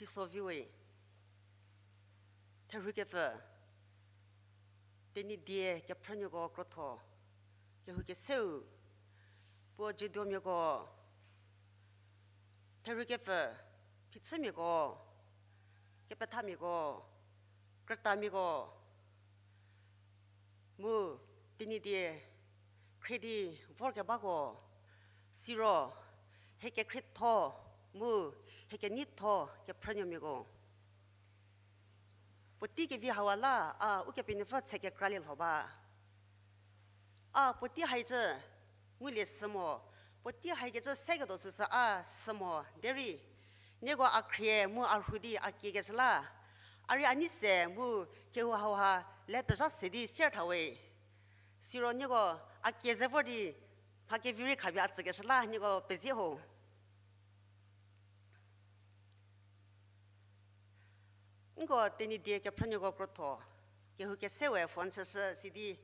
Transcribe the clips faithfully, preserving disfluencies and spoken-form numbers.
Soviwe, therhukepfü, Tenyidie kephrünuoko krotho, kehoukeseu, puo jieduomiako, therhukepfü, phichümiako, kepethamiako, krütamiako, mu Tenyidie khriedi vorkebako, siro hie kekhrietho mu hie keneitho kephrünuomiako. Puotei kevi hau la a Ukepenuopfü tse kekralie lho ba. A puotei haicü ngulie sü mo, puotei haikecü seketuo süsü a sü mo derei, nieko a khrie mu a rhu di a kiekecü la, a rei a nei se mu kehou hauha le pezha se di sier thawe. Siro nieko a kie ze vor di mha kevi rei khapie a tsükeshü la nieko pezie ho. Nko Tenyidie kephrünuoko krotho, kehoukeseue phone chüshü sidi,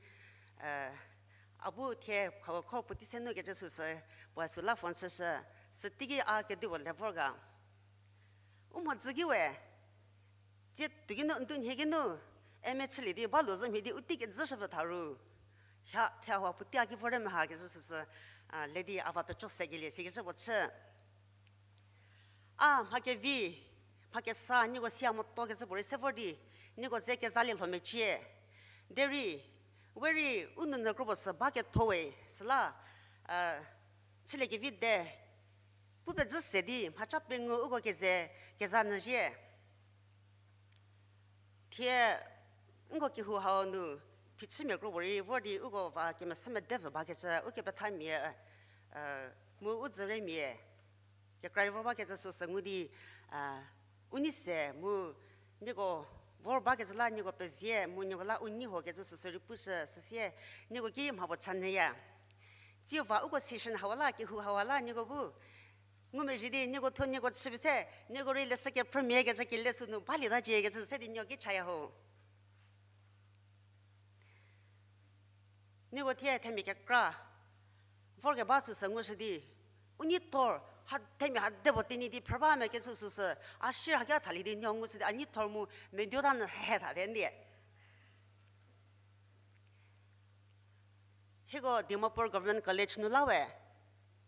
a bu thie khau khor puotei se nukecü süsü, puoe süla phone chüshü, süteiki a kedipuo le vor ga. U mhodzü ki we, tsie tuoki nu, ndu nhie ki nu, M A chülie di, ba luo zü mhie di, u tei kedzü shüpfü tha ru. Hia, thie hau puotei a ki vor rei mehakecü süsü, a, le di a va peco sekelie sikecü puo chü. A mha kevi, mha kesa, nieko sia motokecü puorei se vor di, nieko ze kezalie lho mecie. Derei, we rei u nounyü kropuo sü ba ketho we, süla, a, chüliekevi de, pu pezü se di mhaca pengou uko keze keza nyü zhie. Thie nko kehou hau nu phichümia kropuo rei vor di uko va kemesa mede pfü bakecü, ukepethamia, a, mu u dzüriemia kekra rei vor bakecü süsü ngu di, a, u nei se mu nieko vor bakecü la nieko pezie mu nieko la u nei hokecü süsü rei pushü süsie, nieko ki mha puo cha nyüya. Tsiu va uko session hau la, kehou hau la nieko bu ngumezhie di nieko thuo nieko chüpie se, nieko rei leshü kephrümia kecü kele sünu balieta ciekecü se di nieko ki chaya ho. Nieko thie themia kekra vorkeba süsü ngushü di, u nei thor, ha, themia ha depuo Tenyidie phrü ba mekecü süsü, a shir hakia thalie di nieko ngushü di, a nei thor mu meduota nyü he tha te ndie. Hieko Dimapur Government College nu la we,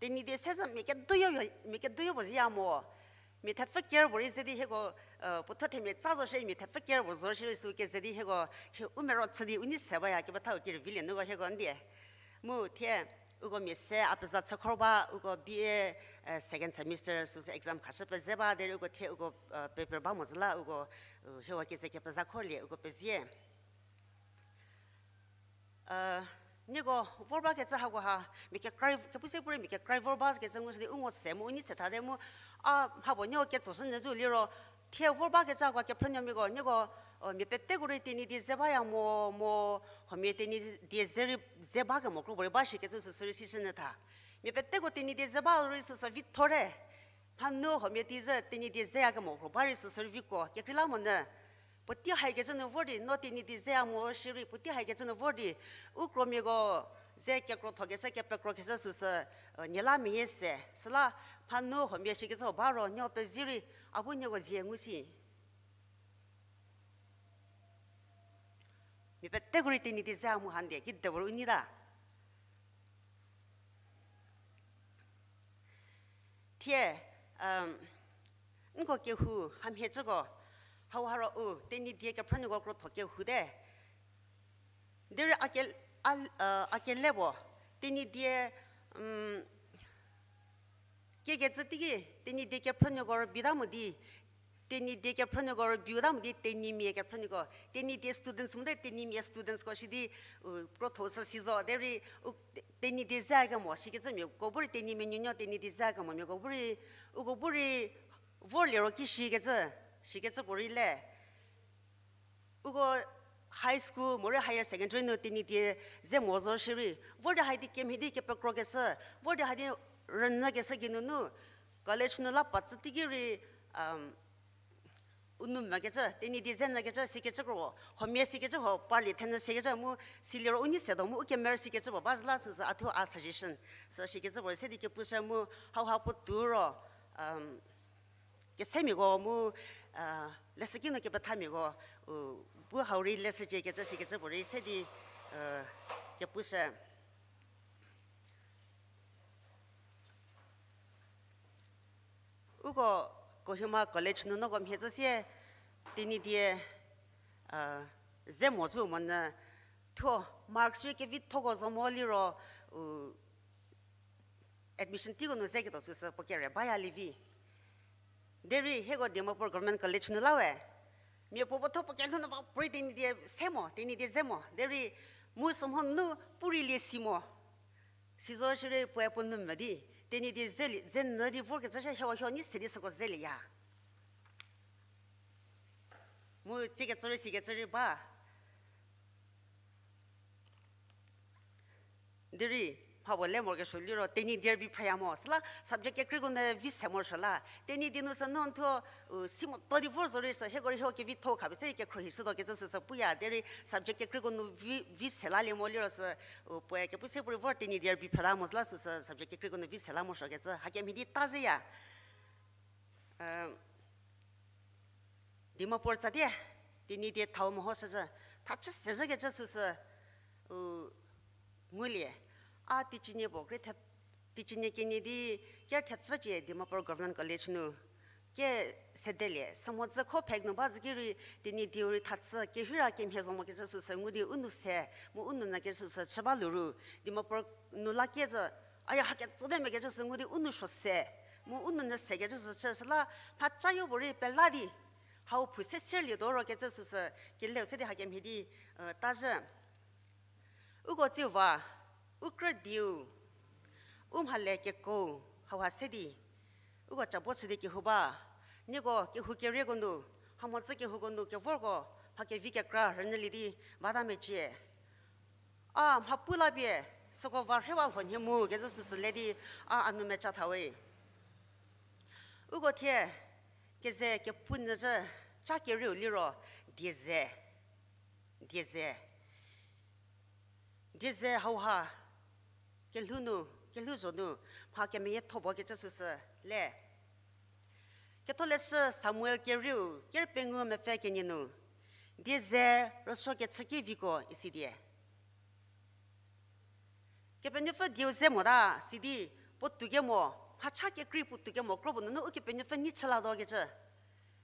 Tenyidie se zü mia keduoyo, mia keduoyo puo ziya mo. Mia thepfü ker puo rei ze di hieko, puotho themia tsa zo shie, mia thepfü ker puo zo shie rei sü keze di hieko, hie u mero chü di u nei se baya kepethau ki rei vilie nuko hieko ndie. Mu thie, uko mia se a peza chü khor ba, uko B A, second semester süsü exam khashü peze ba, derei uko thie uko, paper ba mo zü la, uko, hieko keze kepeza khorlie, uko pezie. Nieko vor bakecü hakoha, mia kekra, kepu se pu rei mia kekra vor bakecü ngushü di u ngo se mu u nei se thate mu, a mhapuo nieko ketsoshü nyü zü liro, thie vor bakecü hakoha kephrünuomiako, nieko, mia peteko rei Tenyidie ze baya mo, mo, huomia Tenyidie ze rei, ze bakemo kropuo rei ba shikecü süsü rei sishü nyü tha. Mia peteko Tenyidie ze ba rei süsü vi thor te. Mhanu huomia tei zü Tenyidie zeyakemo kro ba rei süsü rei viko, kekreilamonyü. Puotei haikecü nu vor di, no Tenyidie zeya mo shierei, puotei haikecü nu vor di, u kromiako ze kekrothokeshü, kepekrokeshü süsü, nie la mehie se, süla mhanu huomia shikecü ba ro, nieko pezie rei, a bu nieko zie ngu si. Mia peteko rei Tenyidie zeya mo hande, kidepuo rei u neita. Thie, nko kehou hamhie cüko, hau ha ro u Tenyidie kephrünuoko krotho kehou te. Derei a ke, a, a kele puo, Tenyidie, kiekecü teiki, Tenyidie kephrünuoko rübiuta mo di, Tenyidie kephrünuoko rübiuta mo di, Tenyimia kephrünuoko, Tenyidie students mote, Tenyimia studentsko shi di, u krotho sü si zo, derei, u Tenyidie zeyakemo shikecü miako bu rei, Tenyimia nuonuo Tenyidie zeyakemomiako bu rei, uko bu rei, vorlie ro ki shikecü, shikecü puo rei le. Uko high school morei higher secondary nu Tenyidie ze mo zo shierei, vor di hai di kemhie di kepekrokeshü, vor di hai di rünyükeshü geinunu, college nu la patsü teiki rei, u nou mvükecü, Tenyidie ze nyükecü, sikecü kro, huomia sikecü ho, parlie thenyü sikecü mu, siliro u nei se do mu, u kemerü sikecü puo ba zü la süsü, a thuo a suggestion, sü shikecü puo se di kepushü mu, hau ha puotou ro, kesemiako mu, leshüki nu kepethamiako, u, bu hau rei leshücie kecü sikecü puorei se di, kepushü. Uko Kohima College nu noko mhie zhü sie, Tenyidie, ze mo zhü monyü thuo, marks rei kevithoko zo mo liro, u, admission teiko nu zeketuo süsü puo kere baya lievi. Derei hieko Dimapur Government College nu la we, mia puo puo thuo puo kelhou nu ba puorei Tenyidie se mo, Tenyidie ze mo. Derei mu sümhonu pu rei lie si mo. Sizo shierei puoe puo nu mvü di, Tenyidie ze nyü di vorkecü shie hieko huo nyi se di süko zelieya. Mu tsie kecü rei sikecü rei ba. Derei, mha puo le morokesuo liro, Tenyidie rübei phreya mo. Süla subject kekreiko nu vi se morosuo la. Tenyidie nu sü no thuo, u, si motuo di vor zorei sü, hieko rei hieko kevitho khapie se kekhruohi shütuo kecü süsü puya. Derei subject kekreiko nu vi, vi se lalie mo liro sü, u, puoe kepu se puorei vor Tenyidie rübei phrela mo süla süsü subject kekreiko nu vi se la morosuo kecü hakemhie di ta zhüya. Dimapur tsatie, Tenyidie thau mehoshü zhü, thachü se zhükecü süsü, u, ngulie. A teicienie puo kre the, teicienie kenie di ker thepfücie Dimapur Government College nu ke sedelie. Sümhodzü kho phek nu ba zhü ki rei Tenyidie rei thachü kehira kemhie zo mokecü süsü ngu di u nou se, mu u nou nyükecü süsü chü ba luru, Dimapur nu lakiezhü, aya haketso te mekecü sü ngu di u nou suo se, mu u nou nyü sekecü sü chü süla, mhacayo puorei pela di, hau phu se sierlietuo ro kecü süsü, keleu se di hakemhie di, ta zhü. Uko tsiu va, u krü dieu, u mhale keko, hauha se di, uko cabo chü di kehou ba, nieko kehou kerieko nu, mha mhodzü kehouko nu kevorko, mha kevi kekra rünyülie di bata mecie. A mha pu la pie, süko va rhewa lhonhie mu kecü süsü le di, a a nou mecha thawe. Uko thie, keze kepu nyüzhü, ca kerieu liro, dieze, dieze. Dieze hauha, kelhou nu, kelhouzho nu, mha kemeyietho puo kecü süsü le. Ketholeshü Samuel kerieu, ker pengou mepfü kenie nu, dieze rüsuo kechü ki viko isi die. Kepenuopfü dieu ze mota, sidi, puotou kemo, mhacha kekrei puotou kemo, kro puo nunu Ukepenuopfü nyi chü latuo kecü.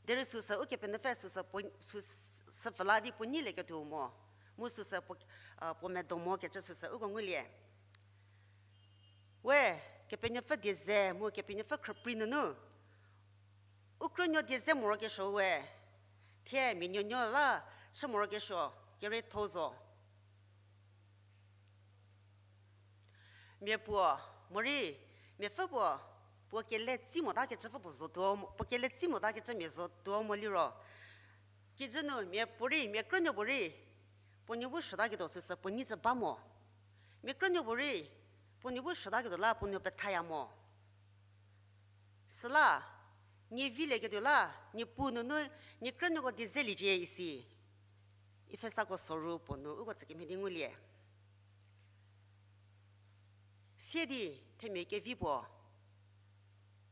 Derei süsü Ukepenuopfü süsü puo, süsü pfhü la di puo nyilieketuo mo. Mu süsü puo, puo medo mo kecü süsü uko ngulie. We, Kepenuopfü dieze mu Kepenuopfü khrüprei nunu, u krünuo dieze morokesuo we, thie mia nuonuo la chü morokesuo, kerietho zo. Mia puo, morei, miapfü puo, puo kele tsi motakecü pfü puo zotuo mo, puo kele tsi motakecü mia zotuo mo liro. Kijü nu mia puorei, mia krünuo puorei, puo nuo bu suotaketuo süsü puo nyi tsü ba mo. Mia krünuo puorei, puo nuo bu suotaketuo la puo nuo pethaya mo. Süla, nie vilieketuo la, nie pu nunu, nie krünuoko dieze liecie isi. Efesako soru puo nu uko tsükemhie di ngulie. Sie di themia kevi puo,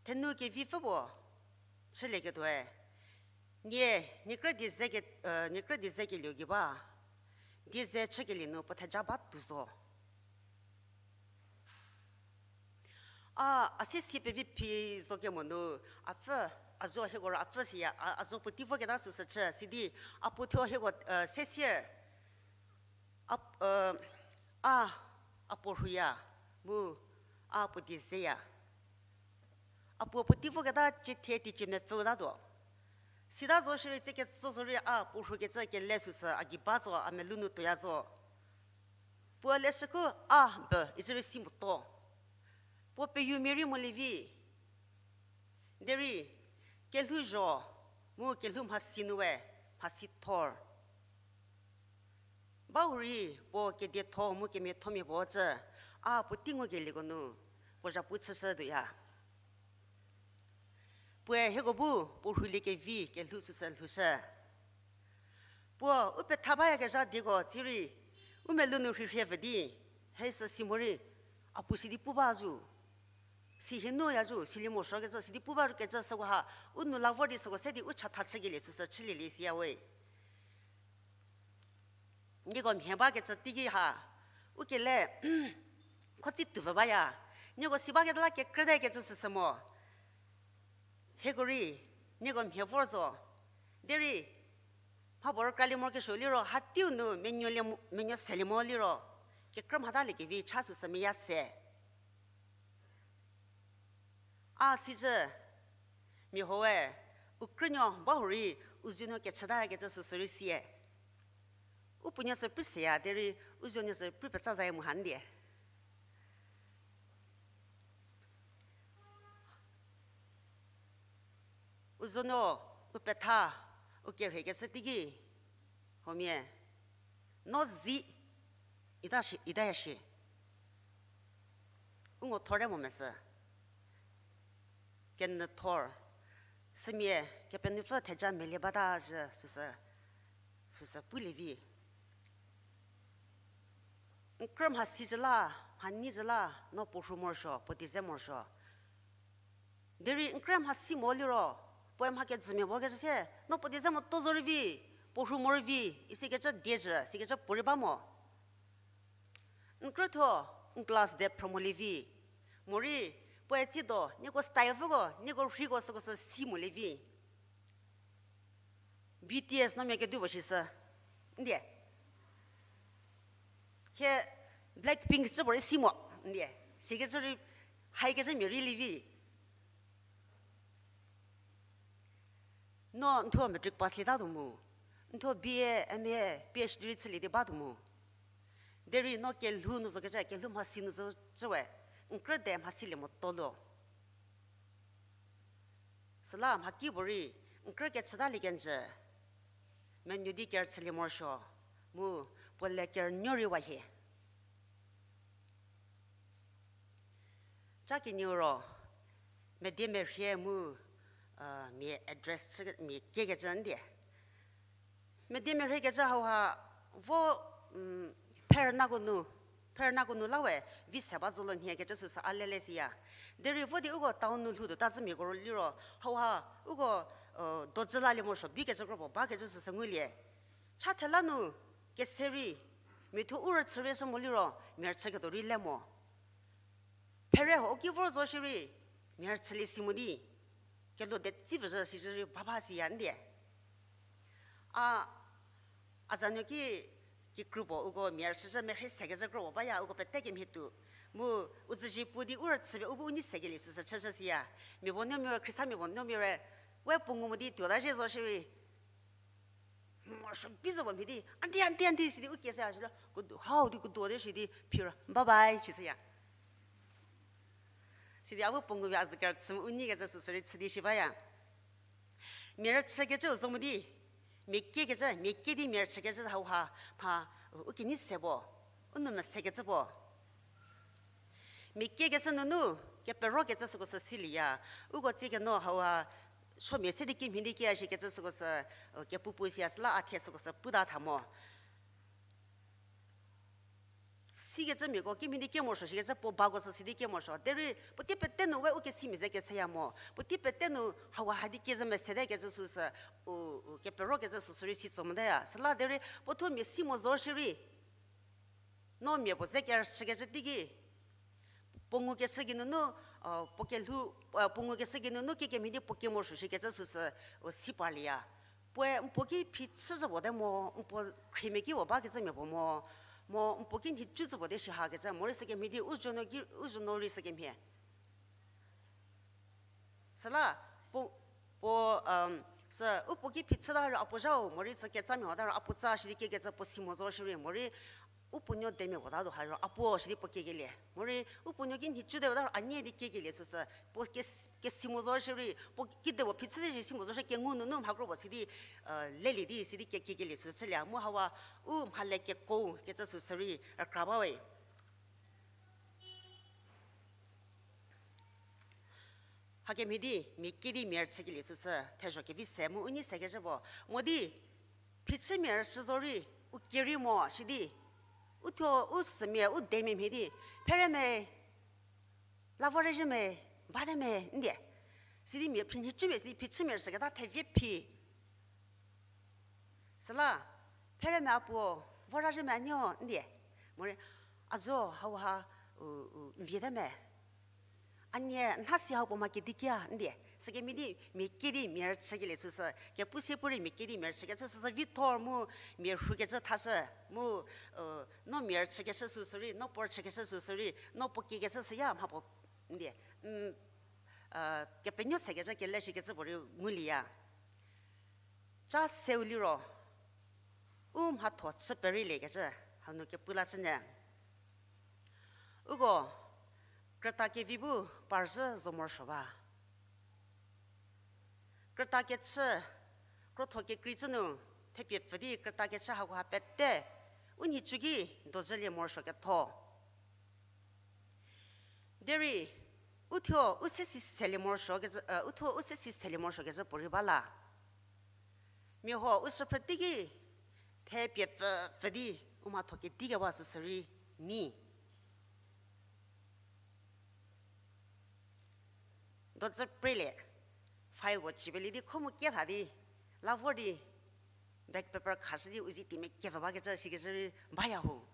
thenu kevipfü puo, chülieketuoe, nie, nie krü dieze ke, nie krü dieze kelieu gei ba, dieze chükelie nu puo theja ba tuo zo. A, a se si pevi phi zo kemo nu, a pfü, a zo hieko ro a pfü siya, a, a zo puotei voketa süsü chü, sidi, a puo thuo hieko, se sier, a, a, a puo rhuya, mu, a puo diezeya. A puo puotei voketa cie thie teicie mepfüu tatuo. Sita zo shierei tsie ketso zorei a puo rhukecü kele süsü a gei ba zo a melou nu tuoya zo. Puo leshüku a be icürei si motuo. Puo peyoumia rei molievi. Derei, kelhouzho, mu kelhou mhasi nu we, mhasi thor. Bahurei puo kedietho mu kemiathomia puo cü, a puotei ngukelieko nu, puo zhapu chüshü tuoya. Puoe hieko bu, puo rhulie kevi kelhou süsü lhoushü. Puo u petha bayakezha dieko tsirei, u melou nu rhirhie vü di, hesü si morei, a puo sidi pu ba zo. Si hie nu ya ju, silie morosuokecü, sidi pu bakecü süko ha, u nu la vor di süko se di u chatha chükelie süsü chülielie siya we. Nieko mhie bakecü teiki ha, u kele, kho tsi tuo baya, nieko si baketa la kekrüte kecü süsü mo. Hieko rei, nieko mhie vor zo. Derei, mha puo rükralie morokesuo liro, ha teiu nu menuo selie mo liro, kekrü mhatalie kevi cha süsü meya se. A sicü, mia huoe, u krünuo ba hurei, u zuonuo kechüta kecü süsü rei sie. U puonuo sü prei seya, derei u zuonuo sü prei petsa zayie mu ha ndie. U zuonuo, u petha, u kerheikeshü teiki, huomia, no zi, ita shi, ita ya shi. U ngo thorte mo mesü. Kenyü thor, sümia, Kepenuopfü theja melie bata zhü süsü, süsü pulie vi. N krü mhasi zhü la, mhanyi zhü la, no puo rhu morosuo, puo die ze morosuo. Derei n krü mhasi mo liro, puoe mha kejümia bo kecü sie, no puo die ze motuo zo rei vi, puo rhu mo rei vi, isikecü die zhü, sikecü puorei ba mo. N krütho, n class de phrü molie vi. Morei, puoe tsido, nieko style pfüko, nieko rheiko süko sü si molie vi. B T S no mia kedipuo shi sü. Ndie. Hie Blackpink chü puorei si mo. Ndie. Sikecü rei, haikecü mia rei lie vi. No n thuo matric pass lietatuo mu, n thuo B A, M A, P H D rei chülie di batuo mu. Derei no kelhou nu zokecü, kelhou mhasi nu zo cü we, n krü de mhasilie motuo lo. Süla mhakipuorei, n krü kechütalie kenjü, menuo di kerüchülie morosuo, mu puo le kerünuo rei wa hie. Ca kenieu ro, medie merhie mu, mia address chü, mia kiekecü ndie. Medie merhiekecü hauha, vo, pherünako nu, pherünako nu la we, vi se ba zo lo nhiekecü süsü a lele siya. Derei vo di uko town nu lhoutuota zhü miako liro, hauha, uko, dojü lalie morosuo, bikecü kropuo bakecü süsü ngulie. Cha thela nu, kese rei, mia thuo u rüchü rei shü mo liro, mia rüchüketuo rei le mo. Phere ho u ki vor zo shierei, mia rüchülie si mo di, kelo de tsi pfüzhü sizhü rei baba siya ndie. A, a zanuo ki, kikru puo uko mia rüchüzhü merhie sekecü kropuo baya uko pete kemhie tuo. Mu u züzie pu di u rüchüpie u bu u nei sekelie süsü chüzhü siya. Mia puo nuomia, Khristamia puo nuomia, we puo ngu mo di tuota zhie zo shierei. Morosuo bi zo puo mhie di, aunty, aunty, aunty, sidi u kie se a shilo, hau di kuduo de sidi, phiro, bye bye, shi seya. Sidi a bu puo ngu pie a zü kerüchü mu u neikecü süsü rei chü di shi baya. Mia rüchükecü zo mo di, mia kiekecü, mia kie di mia rüchükecü hauha, mha, u kenei se puo, u nou mesekecü puo. Mia kiekeshü nunu, keperokecü süko sü silieya. Uko tsie keno hauha, suomia se di kimhie di kie a shikecü süko sü, kepu pu siya süla a thie süko sü puta tha mo. Sikecü miako kimhie di kie morosuo shikecü puo bako sü sidi kie morosuo. Derei puotei pete nu we u kesimia ze keseya mo. Puotei pete nu hauha hadi kie zhü mesete kecü süsü, u, u keperokecü süsü rei si tso moteya. Süla derei puo thuo mia si mo zo shierei. No mia puo ze kerüchükecü teiki, puo ngukeshü geinunu, puo kelhou, puo ngukeshü geinunu kikemhie di puo kie morosuo shikecü süsü, u si parlieya. Puoe n puo ki phichü zhü puo te mo, n puo khriemia ki puo bakecü mia puo mo, mo n puo ki nhicu zhü puo te shi hakecü morei sükemhie di u zuonuo ki, u zuonuo rei sükemhie. Süla, puo, puo, sü, u puo ki phichüta ro a puo zhau, morei sü ketsamia hota ro a puo tsa shidi kiekecü puo si mo zo shierei, morei u puonuo demia puo ta do ha ro a puo shidi puo kiekelie. Morei u puonuo ki nhicu de puo ta ro a nie di kiekelie süsü, puo kes-, kesi mo zo shierei, puo kide puo phichü di shi si mo zo shie kengu nunu mha kro puo sidi, lelie di sidi kie, kiekelie süsü chülie. Mu hawa u mhale keko kecü süsü rei rükra bawe. Hakemhie di, mia kie di mia rüchükelie süsü, thezho kevi se mu u nei sekecü puo. Mo di, phichümia rüchü zo rei, u kie rei mo, shidi, u thuo, u sümia, u demia mhie di, phere me, la vor rei zhü me, Bate me ndie. Sidi mia phi nhicume, sidi phichümia rüshüketa thevie phi. Süla, phere me a puo, vora zhie me a nuo ndie. Morei, a zo, hauha, u, u, n vie te me. A nie, nha si hau puo ma kedi kia ndie. Sükemhie di, mia kedi, mia rüchükelie süsü. Kepu sie pu rei mia kedi, mia rüchükecü süsü. Vithor mu, mia rhukecü thashü. Mu, u, no mia rüchükeshü süsü rei, no puo rüchükeshü süsü rei, no puo kiekecü süya mha puo ndie. Mm, a, kepenuo sekecü kele shikecü puorei ngulieya. Ca seu liro, u mhatho chü pereiliekecü, hanu kepu la chünyü. Uko, krüta kevi bu parzhü zo morosuo ba. Krüta kechü, krotho kekrei chü nu, thepie pfü di krüta kechü hakoha pete, u nhicu ki dozhülie morosuo ketho. Derei, uthuo u se si selie morosuo kecü, e, uthuo u se si selie morosuo kecü puorei ba la. Mia huo u shüphrü teiki, thepie pfü, pfü di, u mhatho kedi kewa süsü rei nyi. Dozhü prelie, file puo chü pelie di kho mu kie tha di, la vor di, back paper khashü di u zi tei me kepfü bakecü sikecü rei baya hu.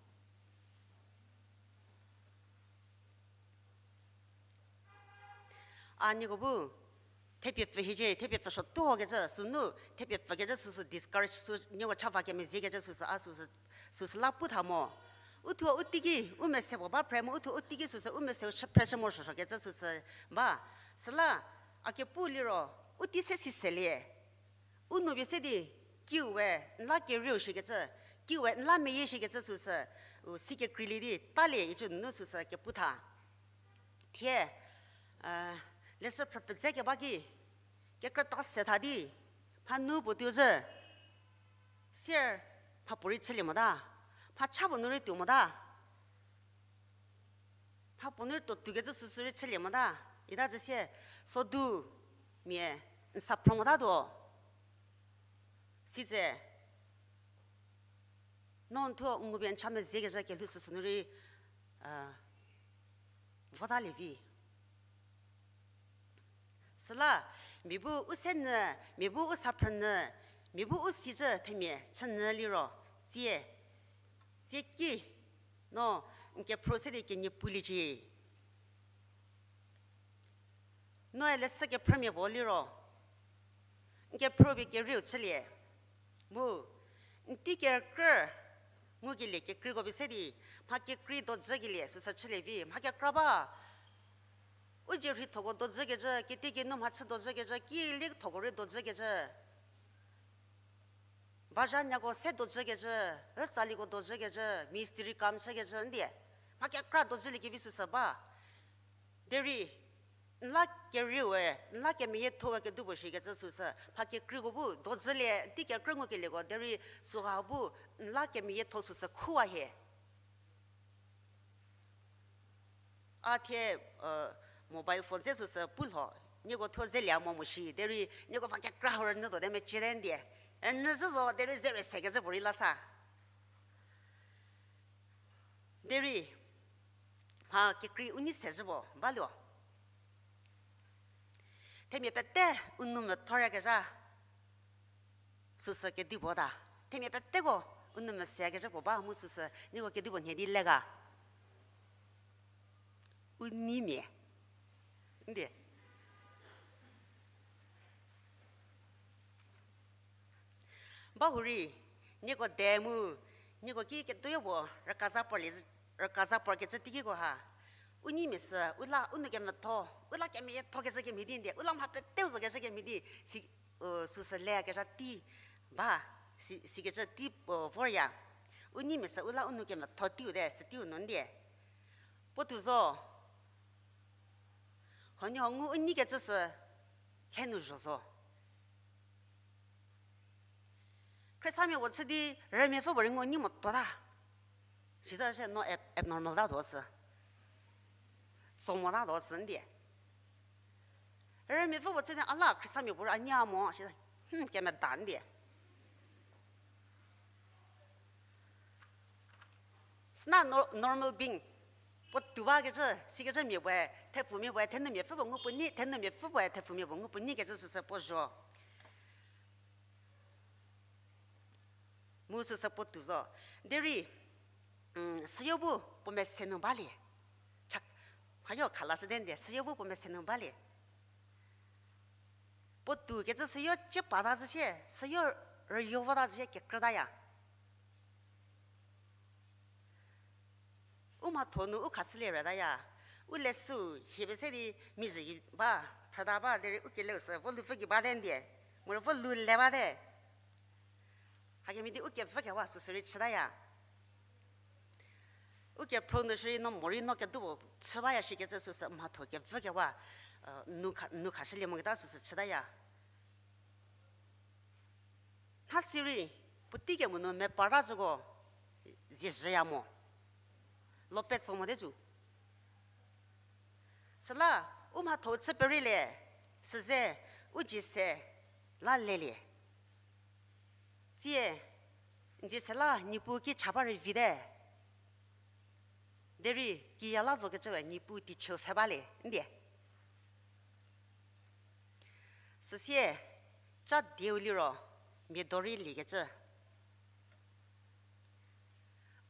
A nieko bu, thepie pfü hiecie, thepie pfü suotuo kecü, sünu, thepie pfükecü süsü discourage sü, nieko cha va kemezhiekecü süsü, a süsü, süsü la pu tha mo. Uthuo u teiki, u mese puo ba phre mo, uthuo u teiki süsü, u meseu shü phre shü morosuo kecü süsü, ba. Süla, a kepu liro, u tei se si selie. U nu pie se di, kiue, n la kerieu shikecü, kiue, n la meyie shikecü süsü, u si kekreilie di, talie icü nunu süsü kepu tha. Thie, e, leshü phrü pedze keba ki, kekrüta se tha di, mha nu puo tuo zhü, sier, mha puorei chülie mota, mha cha puo nu rei tuo mota. Mha puo nu rei tuo tuokecü süsü rei chülie mota, ita zhü sie, sodu, mia, n sa phrü motatuo. Sitse, no n thuo n ngupie n cha mezhiekezhü kelhou süsü nu rei, a, votalie vi. Süla, mia bu u se nyü, mia bu u sa phrü nyü, mia bu u si zhü themia chü nyü liro, tsie, tsie ki, no, n kephrü se di kenie puliecie. Noe leshü kephrümia puo liro, n kephrü pie kerieu chülie. Mu, n tei kerükrü, ngukelie kekreiko pie se di, mha kekrei dojükelie süsü chülie vi, mha kekra ba. U zie rheithoko dojükecü, kitiekinu mhachü dojükecü, kilie thoko rei dojükecü. Bazhanyako se dojükecü, rütsaliko dojükecü, mistiri kam chükecü, ndie. Mha kekra dojüliekevi süsü ba. Derei, n la kerieu we, n la kemeyietho we kedipuo shikecü süsü, mha kekreiko bu dojülie, n tei kerükrü ngukelieko, derei süha bu n la kemeyietho süsü khuwa hie. A thie, mobile phone dze süsü pu lho, nieko thuo zelie mo mo shi, derei nieko va kekra hau rünyü tuote mecie te ndie. Rünyü zhü zo, derei ze rei sekecü puorei la sa. Derei, mha kekrei u nei se zhü puo, baluo. Themia pete u nou methoryakezha. Süsü kedipuo ta. Themia peteko u nou meseyakezha puo ba mu süsü nieko kedipuo nhie di le ga. U neimia. Ndie. Bahurei, nieko de mu, nieko ki ketuoyo puo, rükaza puo lie, rükaza puo kecü teikiko ha. U neimia sü, u la, u nou kemetho, u la kemeyietho kecü kemhie di ndie, u la mha peteu zo kecü kemhie di, si, u, süsü leyakezha tei, ba, si, sikecü tei, u, vorya. U neimia sü, u la u nou kemetho teiu te, sü teiu nu ndie. Puo tuo zo, huoniehuo ngu u neikecü sü, lhe nu zho zo. Khristamia puo chü di rümiapfü puo rei ngu nei motuota. Sita se no ab-, abnormal tatuo sü. Tso motatuo sü ndie. Rümiapfü puo chü di a la Khristamia puo rei a nei mo sita. Hmm, kemeda ndie. Süna nor-, normal being. puo tou bakecü, sikecü mia puoe, thepfumia puoe, thenumia pfü puo ngu puo nyi, thenumia pfü puoe, thepfumia puo ngu puo nyi kecü süsü puo zho. Mu süsü puo tou zo. Derei, mm, süyo bu puo mese nu balie. Chak, hayo khalashü di ndie, süyo bu puo mese nu balie. Puo tou kecü süyo chie pata zhü sie, süyo rüyo vota zhü sie kekrütaya. U mhatho nu u khashülie rütaya. U lesü hie pie se di mizhü gei ba, phrüta ba, derei u keleu sü vo lupfü gei bate ndie. Morei vo lu le bate. Hakemhie di u kevükewa süsü rei chütaya. U kephro nu shierei no morei no kedupuo chü baya shikecü süsü mhatho kevükewa, nu kha-, nu khashülie moketa süsü chütaya. Nha sirei, puotei kemo nu mepara zhüko zie zhüya mo. Lo petso mote zo. Süla, u mhatho chü pereilie, süze, u dzie se la lelie. Tsie, n dzie se la Niepuu ki cha ba rei vite. Derei, kiya la zokecüe Niepuu teichü pfhe balie, ndie. Süsie, cha dieu liro, mia do rei liekecü.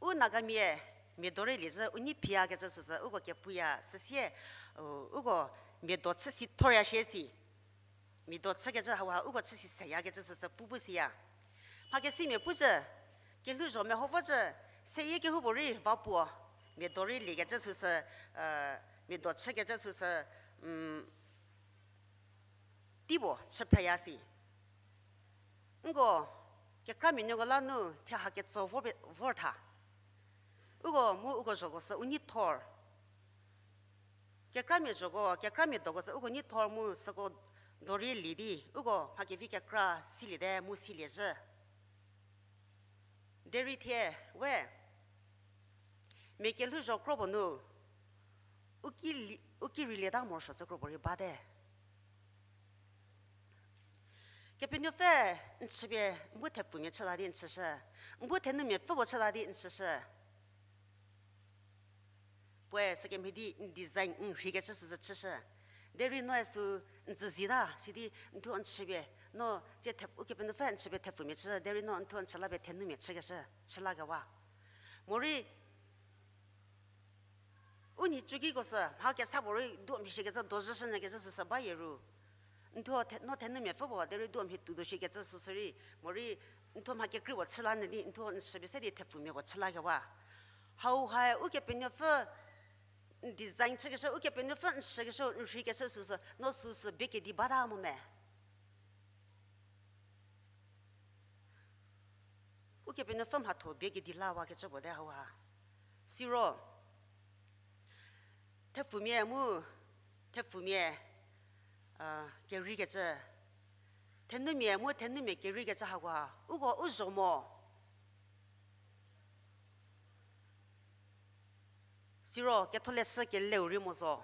U Nagamia mia do rei liecü, u nei phiyakecü süsü, uko kepuya, süsie, u, uko mia do chü si thorya shie si. Mia do chükecü hauha, uko chü si seyakecü süsü pu bu siya. Mhakesimia pucü, kelhouzho meho vocü, seyie kehoupuorei va puo, mia do rei liekecü süsü, mia do chükecü süsü, teipuo chü phreya si. Nko, kekramia nuoko la nu thie ha ketso vor pe-, vor tha. Uko mu uko zhoko sü u nei thor. Kekramia zhoko, kekramia doko sü uko nei thor mu süko do rei lie di, uko mha kevi kekra siliete mu silie zhü. Derei thie, we, mia kelhouzho kro puo nu, u ki li-, u ki rei lieta morosuo cü kro puo rei bate. Kepenuopfü n chüpie n bu thepfumia chüta di n chüshü, n bu thenumia pfü puo chüta di n chüshü. Puoe sükemhie di n design n rheikecü süsü chüshü. Derei noe sü n tsü zieta, sidi n thuo n chüpie, no tsie thep-, Ukepenuopfü n chüpie thepfumia chü, derei no n thuo n chü la pie thenumia chükeshü, chü lakewa. Morei, u nhicuki ko sü, mha kesa puorei duo mhie shikecü dozhüshünyükecü süsü bayie ru. N thuo the-, no thenumia pfü puo, derei duo mhie tuo do shikecü süsü rei, morei, n thuo mha kekrei puo chü la nyü di, n thuo n chüpie se di thepfumia puo chü lakewa. Hauhae Ukepenuopfü n design chükeshü, Ukepenuopfü n chükeshü, n rheikeshü süsü, no süsü bie kedi bata mo me. Ukepenuopfü mhatho bie kedi lawakecü puo te hauha. Siro, thepfumia mu, thepfumia, kereikecü, thenumia mu thenumia kereikecü hakoha, uko u zho mo. Siro ketholeshü keleu rei mo zo.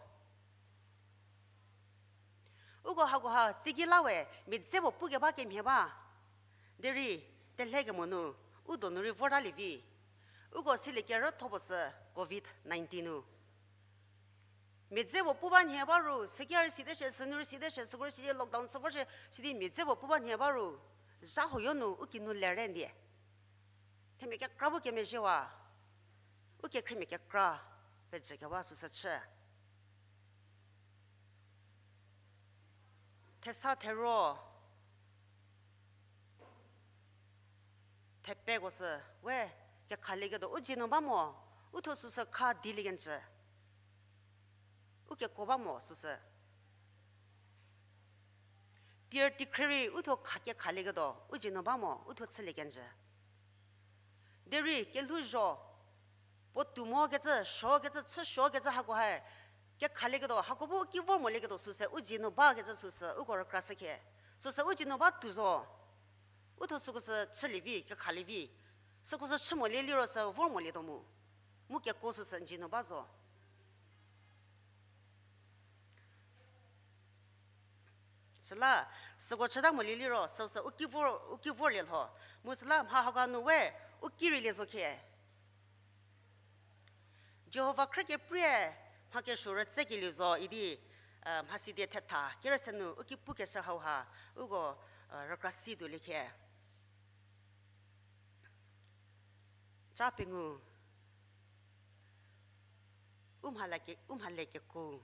Uko hakoha tsiki la we mia dze puo pukeba kemhie ba. Derei telhe kemo nu, u donu rei vortalie vi. Uko silie kerütho puo sü covid nineteen nu. Mia dze puo pu ba nhie ba ru, süki rei site shie, sünu rei site shie, süko rei sidi lockdown sü vor shie, sidi mia dze puo pu ba nhie ba ru, zha huoyo nu u kinu lere ndie. Themia kekra bu kemezhiewa, u kekhriemia kekra pejükewa süsü chü. Thesa thero, thepeko sü, we, kekhalieketuo u dzie nu ba mo, u thuo süsü kha dilie kenjü. U keko ba mo süsü. Tier tikhrie rei u thuo kha kekhalieketuo u dzie nu ba mo, u thuo chülie kenjü. Derei kelhouzho, puo tou mokecü, suokecü, chü suokecü hakohae, kekhalieketuo, hako bu u ki vor molieketuo süsü, u dzie nu bakecü süsü, uko rükrashü khie. Süsü u dzie nu ba tou zo. U thuo süko sü chülie vi, kekhalie vi. Süko sü chü molie liro sü vor molietuo mu. Mu keko süsü n dzie nu ba zo. Süla, süko chüta molie liro, süsü u ki vor, u ki vorlie lho. Mu süla mha haka nu we, u ki reilie zo khie. Jihova khrü keprie mha kesuo rütsekelie zo idi, mhasi die thetha kerüse nu u ki pukeshü hauha, uko rükra si tuolie khe. Ca pengou, u mhale ke-, u mhale kekuo.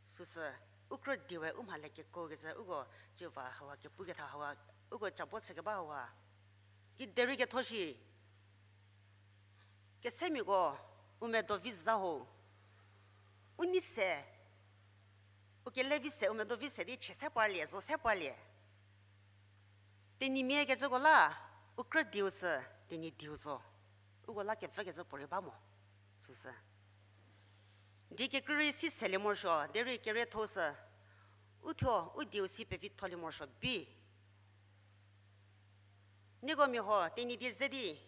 Süsü, u krü diewe u mhale kekuo kecü, uko Jihova hauha kepuketha hauha, uko cabo chükeba hauha. Kiderei ketho shi. Kesemiako, u medo vi za ho. U nei se, u kele vi se, u medo vi se di chie se parlie, zo se parlie. Tenyimia kecüko la, u krü dieu sü, Tenyidieu zo. Uko la kevü kecü puorei ba mo, süsü. Die kekrei rei si selie morosuo, derei kerietho sü, u thuo, u dieu si pevitholie morosuo bi. Nieko mia huo, Tenyidie ze di,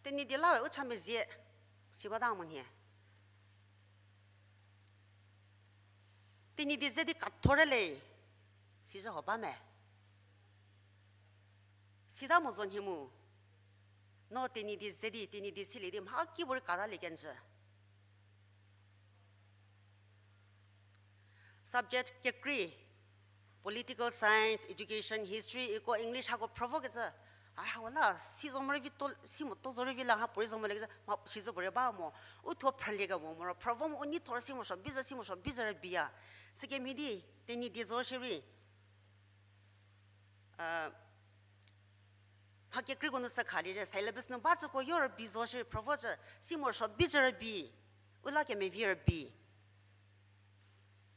Tenyidie la we u cha mezie, si bata mo nhie. Tenyidie ze di katho rei le, sizhü huo ba me. Sita mo zo nhie mu, no Tenyidie ze di, Tenyidie silie di, mha kipuorei katalie kenjü. Subject kekrei, political science, education, history, eco, English, hako phrüvo kecü, a, hako la, si zo morei vi to, si moto zo rei vi la, ha puorei zo molie kecü, mha sizhü puorei ba mo, u thuo phrülie kemo moro, phrüvo mo, u nei thor si morosuo, bizhü si morosuo, bizhü rei biya. Sükemhie di, Tenyidie zo shierei. Mha kekreiko nu sü khalie rei, syllabus nu ba cüko yo rübi zo shierei, phrüvo cü, si morosuo bizhü rei bi, u la kemevi rei bi.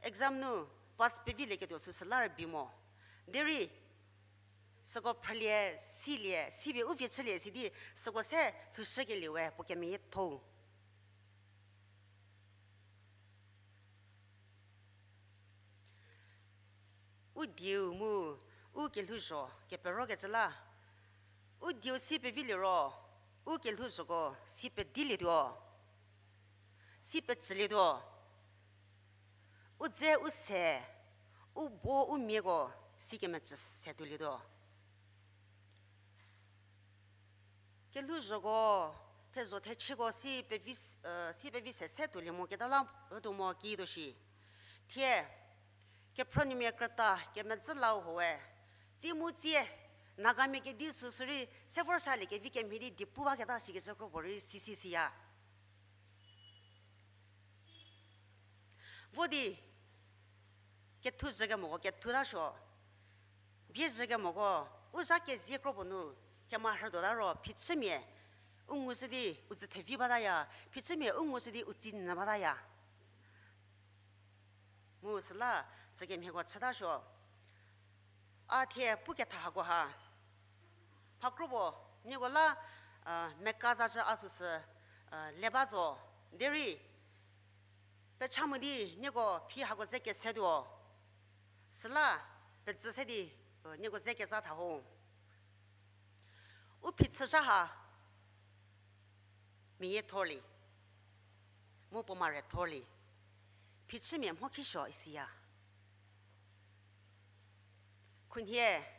Exam nu pass pevilieketuo süsü la rei bi mo. Derei, süko phrülie, silie, sipie u vie chülie sidi, süko se lhoushükelie we puo kemeyiethou. U dieu mu, u kelhouzho, keperokecü la. U dieu si peviliro, u kelhouzhoko si pedilietuo. Si pecülietuo. U dze u se, u bo u miako si kemecü se tuolietuo. Kelhouzhoko, thezho thechüko si pevi, si pevi se se tuolie mo keta la, tuo mo kituo shi. Thie, kephrünuomia krüta, kemedzü lau huoe. Tsie mu tsie, Nagamia kedi süsü rei, se vor salie kevi kemhie di diepu baketa sikecü kro puorei sisi siya. Vo di, kethu zhükemoko kethu tasuo, bie zhükemoko, u zha kezie kro puo nu, kema rhütuota ro, phichümia, u ngushü di, u dzü thevi bataya, phichümia, u ngushü di, u tsi nyü bataya. Mu süla, tsükemhieko chütasuo. A thie puketha hako ha. Mha kro puo, nieko la, meka zacü a süsü, le ba zo. Derei, pecha mo di, nieko phi hako ze kesetuo. Süla, pezü se di, nieko ze keza tha ho. U phichü zha ha, meyie thorlie, mu puo mare thorlie, phichümia mho khisuo isiya. Khunhie,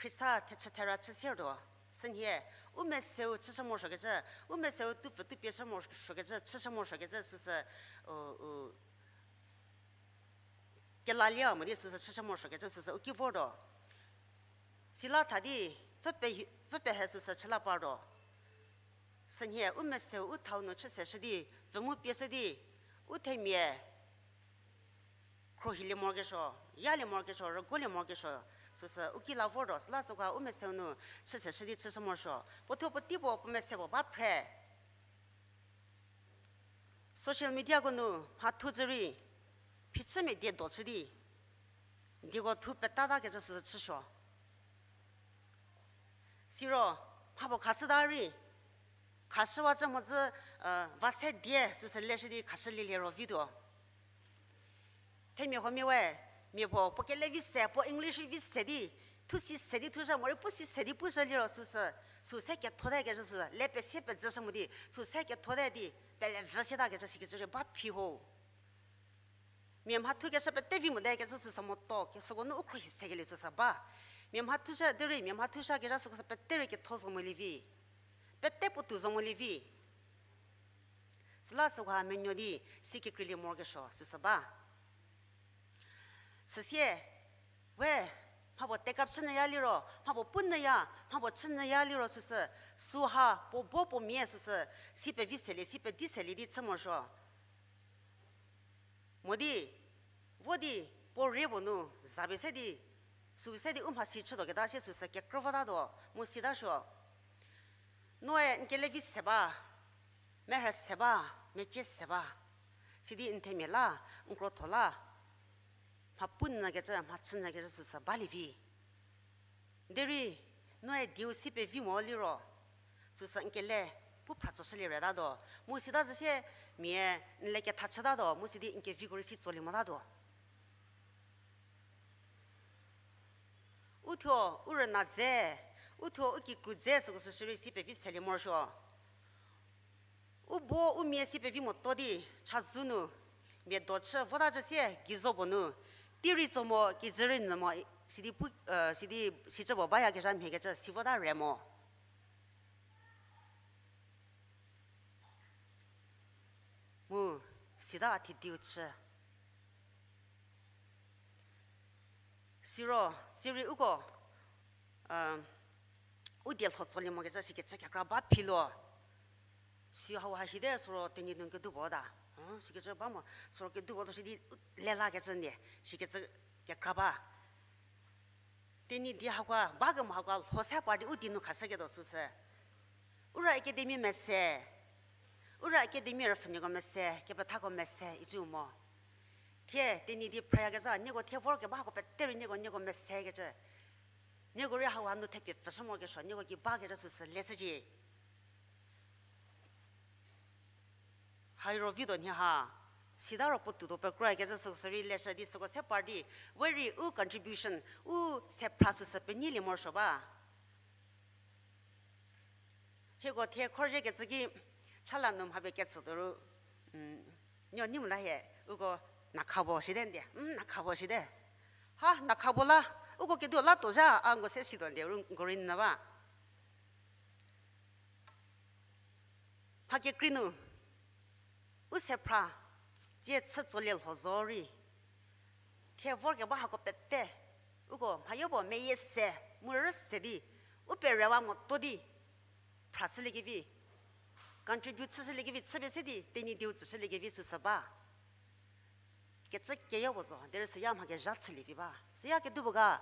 Khrista thechü thera chü siertuo, sünhie, u meseu chüshü morosuokecü, u meseu tupfü tupie shü morosuokecü, chüshü morosuokecü süsü, u, u, kelalie mo di süsü chüshü morosuokecü süsü u ki vortuo. Sila tha di, pfü pehe süsü chü la partuo. Sünhie, u meseu u thau nu chü seshü di, pfü mu pieshü di, u themia, khruohilie morokesuo, yalie morokesuo, rüguolie morokesuo, süsü u ki la vortuo, süla süko u meseu nu chü seshü di chüshü morosuo. Puo thuo puotei puo puo mese puo ba phre. Social mediako nu mhathu zhü rei, phichümia die do chü di, dieko thu petatakecü süsü chüsuo. Siro, mhapuo khashüta rei, khashüwacü mhodzü, va se die süsü leshü di khashülielie ro vituo. Themia huomia we, mia puo, puo kele vi se, puo English vi se di, thusi se di thushü morei pusi se di pushü liro süsü, süse kethote kecü süsü, le pesie pezüshü mo di, süse kethote di, pele vü sietakecü sikecü rei ba phi ho. Mia mhathukeshü pete vi mote kecü süsü moto, süko nu u khruohi sekelie süsü ba. Mia mhathushü derei, mia mhathushü kezha süko sü pete rei ketho zo molie vi. Pete puotou zo molie vi. Süla süha menuo di si kekreilie morokesuo süsü ba. Süsie, we, mhapuo take up chünyüya liro, mhapuo punyüya, mhapuo chünyüya liro süsü, süha puo bo puo mia süsü, si pevi selie, si pedi selie di chü morosuo. Mo di, vo di, puo rie puo nu, za pie se di, sü pie se di u mhasi chütuoketa sie süsü kekrü votatuo, mu sitasuo. Noe n kelevi se ba, merhü se ba, mecie se ba. Sidi n themia la, n krotho la, mha punyükecü, mha chünyükecü süsü balie vi. Derei, noe dieu si pevi mo liro, süsü n kele pu phra tsoshülie retatuo. Mu sita zhü sie mia n le ketha chütatuo, mu sidi n keviko rei si tsolie motatuo. U thuo, u rüna dze, u thuo, u kikru dze süko sü shierei si pevi selie morosuo. U bo, u mia si pevi motuo di, chazou nu, mia do chü vota cü sie, geizo puo nu, tei rei tso mo, kijü rei nyü mo, sidi pu, sidi sicü puo bayakezha mhiekecü si vota re mo. Mu, sita a thidiu chü. Siro, sirei uko, u die lho tsolie mokecü sikecü kekra ba philo. Si hauha hite süro Tenyidie nu kedipuo ta. Sikecü ba mo, süro kedipuo to sidi u lelakecü ndie, sikecü kekra ba. Tenyidie hakoa, ba kemo hakoa lho se par di u die nu khashüketuo süsü. Ura Academy mese, Ura Academy rüpfhünuoko mese, kepethako mese, icü mo. Thie, Tenyidie phrayakezha, nieko thie vorkeba hako pete rei nieko, nieko mesekecü. Nieko rei hauha nu thepie pfhüshü mokesuo, nieko ki bakecü süsü leshücie. Hairo vituo nhie ha, sita ro puotou tuo pekroakecü süsü rei leshü di süko se par di, we rei u contribution, u sephra süsü penyilie morosuo ba. Hieko thie khorzhiekecü ki, chala nu mha pie ketsütuo ru, nuo nei mota hie, uko nakhabo shite ndie, nakhabo shite. Ha, nakhabo la, uko kediu la tuo zha, a nko se situo ndie, ru nko rei nyü ba. Mha kekrei nu, u sephra, tsie chü tsolie lho zo rei. Thie vorkeba hako pete, uko mhayopuo meyie se, mu rü se di, u perewa motuo di, phra shüliekevi, contribute chüshüliekevi, chüpie se di, Tenyidieu tsüshüliekevi süsü ba. Kecü keyopuo zo, derei süya mha kezha chülie vi ba. Süya kedipuo ga,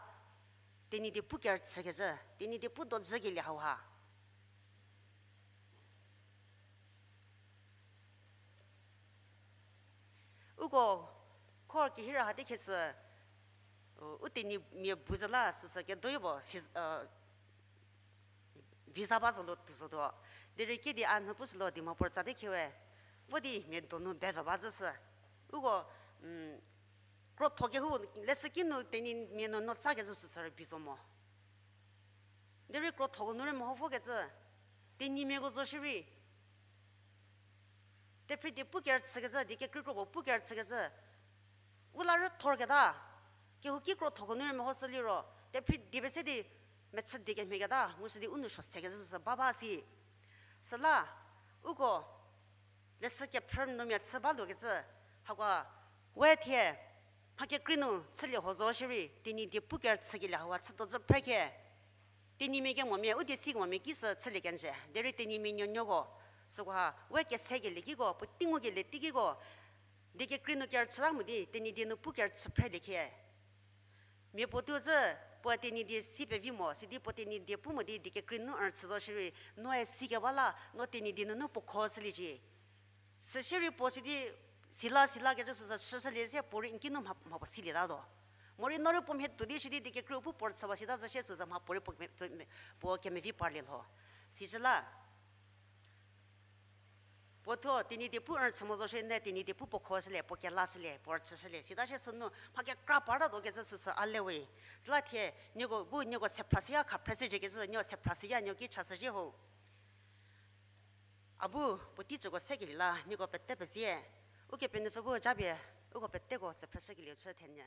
Tenyidie pu kerüchükecü, Tenyidie pu dojükelie hauha. Uko, khor kehira hate khesü, u, u Tenyimia bu zü la süsü kedoyopuo, si, visa ba zo lo tuo zotuo. Derei kidi a nhü pushülo Dimapur tsate khewe, vo di mia donu bevü ba züsü. Uko, krotho kehou, leshüki nu Tenyimia nu no tsakecü süsü rübei zo mo. Derei krothoko nu rei meho vokecü, Tenyimiako zo shierei. Tephridie pu kerüchükecü, die kekreikro puo pu kerüchükecü. U la rüthorketa, kehouki krothoko nu rei mehoshü liro, tephridie pie se di mechü die kemhieketa, mu sidi u nou suo sekecü süsü ba ba si. Süla, uko, leshü kephrü nu mia chü baluokecü, hakoa, we thie, mha kekrei nu chülie ho zo shierei, Tenyidie pu kerüchükelie hauha chütuo zü phre khe. Tenyimia kemomia, u die si kemomia ki sü chülie kenjü. Derei Tenyimia nuonuoko, sükoha, we kesekelie kiko, puotei ngukelie teikiko, die kekreikro nu kerüchüta mo di, Tenyidie nu pu kerüchü phrelie khe. Mia puo tuo zü, puo Tenyidie si pevi mo, sidi puo Tenyidie pu mo di, die kekreikro nu rüchü zo shierei, noe sikeba la, no Tenyidie nunu puo kho shüliecie. Süshierei puo sidi, sila, sila kecü süsü chüshülie sie puorei n ki nu mha, mha puo silietatuo. Morei no rei puo mhie tuo di shidi die kekreiu pu puo rüchüwa sita zü sie süsü mha puorei puo keme-, keme-, puo kemevi parlie lho. Sicü la, puo thuo Tenyidie pu rüchü mo zo shie ne Tenyidie pu puo kho shülie, puo kela shülie, puo rüchü shülie. Sita sie sünu mha kekra partatuo kecü süsü a le we. Süla thie, nieko bu nieko sephra siya kha phre shücie kecü, nieko sephra siya nieko ki cha shücie ho. A bu, puotei cüko sekelie la, nieko pete pezie. Ukepenuopfü bu japie, uko peteko tsü phreshükelieu chü thenyü.